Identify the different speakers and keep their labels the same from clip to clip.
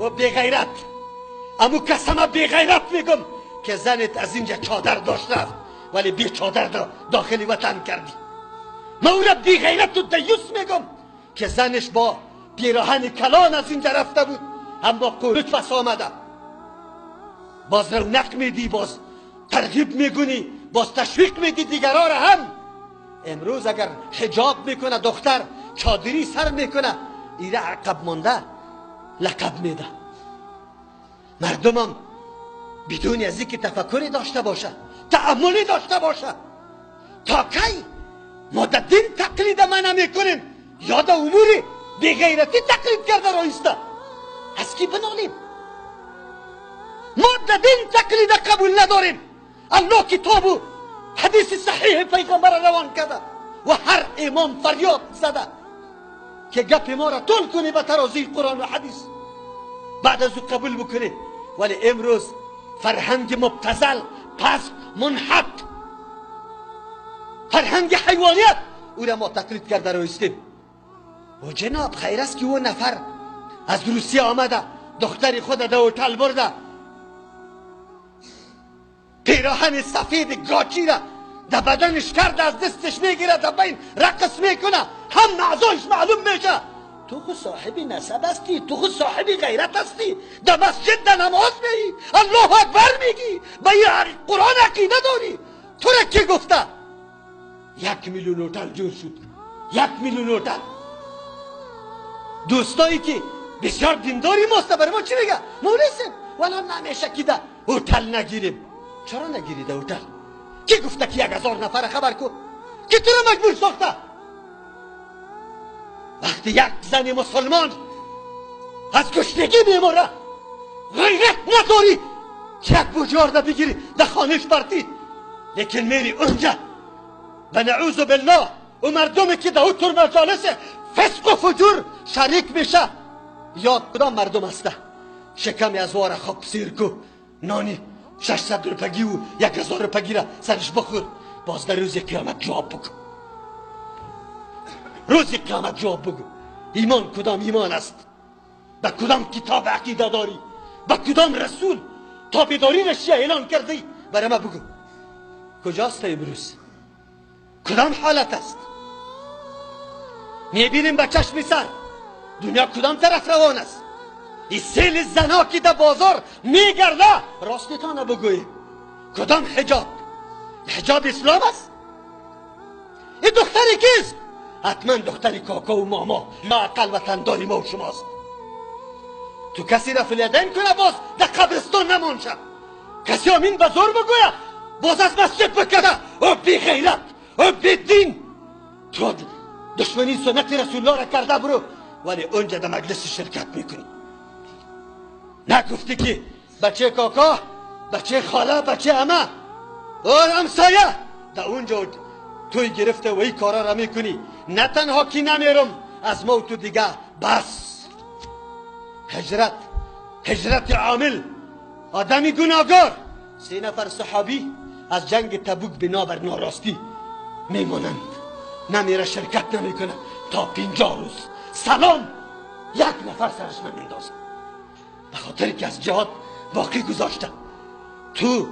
Speaker 1: و بی غیرت، امو کسما بی غیرت میگم که زنت از اینجا چادر داشت رفت ولی بی چادر داخلی وطن کردی. ما او را بی غیرت و دیوس میگم که زنش با پیراهن کلان از اینجا رفته بود، اما قلوت پس آمده. باز رونق میدی، باز ترغیب میگونی، باز تشویق میدی دیگران را هم. امروز اگر حجاب میکنه دختر، چادری سر میکنه، ایره عقب مانده لقب میده. مردمم بدون از اینکه تفکری داشته باشه، تأملی داشته باشه، تا کی ما در دین تقلید ما نمیکنیم یا در امور بیغیرتی تقلید کرده رایسته؟ از کی بنالیم؟ ما در دین تقلید قبول نداریم. الله کتاب و حدیث صحیح پیغمبر روان کرده و هر امام فریاد زده که گپ ما را طول کنی به ترازی قرآن و حدیث، بعد از او قبول بکنی. ولی امروز فرهنگ مبتذل، پس منحط، فرهنگ حیوانیت، او را ما تقلید کرده رویستیم. و جناب خیر است که او نفر از روسیه آمده، دختر خود در هتل برده، پیراهن سفید گاچی را در بدنش کرده، از دستش میگیره، در بین رقص میکنه، هم اعضایش معلوم میشه. تو خود صاحب نسب هستی، تو خود صاحب غیرت هستی، در مسجد در نماز میگی، الله اکبر میگی، به قرآن عقیده داری، تو را کی گفته؟ 1 میلیون هتل جور شد، 1 میلیون هتل. دوستایی که بسیار دینداری ماست برای ما چی میگه؟ مولوی ولی نمیشه که ده هتل نگیریم. چرا نگیری ده هتل؟ کی گفته که 1000 نفر خبر کو؟ کی تو را مجبور ساخته؟ وقتی یک زن مسلمان از گشنگی میموره، غیرت نداری که یک بجارده بگیری در خانهش پرتی، لیکن میری اونجا و نعوذ بالله و مردمی که در اون مجالس فسق و فجور شریک میشه، یاد کدام مردم هسته؟ شکم از واره خواب سیر کو، نانی 600 روپگی و 1000 روپگی را سرش بخور، باز در روز قیامت جواب بگو. روز قیامت جواب بگو. ایمان کدام ایمان است؟ به کدام کتاب عقیده داری؟ به کدام رسول تابعداری را اعلان کردی؟ برای ما بگو کجاست امروز؟ کدام حالت است؟ میبینیم به چشم سر دنیا کدام طرف روان است. این سیل زنا که در بازار میگرده، راستتان بگوییم کدام حجاب؟ حجاب اسلام است؟ این دختری کیست؟ حتما دختری کاکا و ماما یا اقل وطنداری ما و شماست. تو کسی را فلیدین کنه باز در قبرستان نمان شد، کسی آمین به زور بگویه باز از مسجد بکنه. او بی غیرت، او بی دین، تو دشمنی سنت رسول الله را کرده برو، ولی اونجا در مجلس شرکت میکنی. نگفتی که بچه کاکا، بچه خاله، بچه عمه، او همسایه در اونجا توی گرفته و این کارا را میکنی. نه تنها که نمیرم از ما تو دیگه بس. هجرت، هجرت عامل، آدمی گناهگار. 3 نفر صحابی از جنگ تبوک بنابر ناراستی میمانند، نمیره شرکت نمیکنه تا 50 روز. سلام یک نفر سرش نمیندازه، به خاطر که از جهاد باقی گذاشته. تو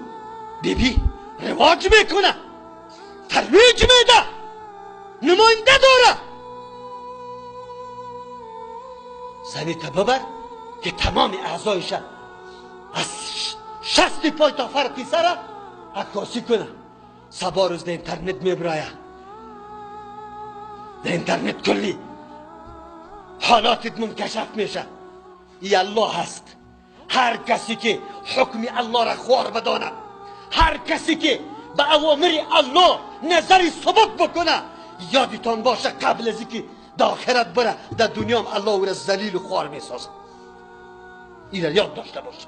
Speaker 1: بیبی رواج میکنه، ترویج میده، نماینده داره. زنی تا ببر که تمام اعضایش از شست پای تا فرق سر عکاسی کنه. سبا روز در اینترنت میبرایه، در اینترنت کلی حالاتت منکشف میشه. ای الله هست. هر کسی که حکم الله را خوار بدانه، هر کسی که به اوامر الله نظری سبک بکنه، یادتان باشه قبل از اینکه در آخرت بره، در دنیا هم الله او را ذلیل و خوار میسازه. این را یاد داشته باشه.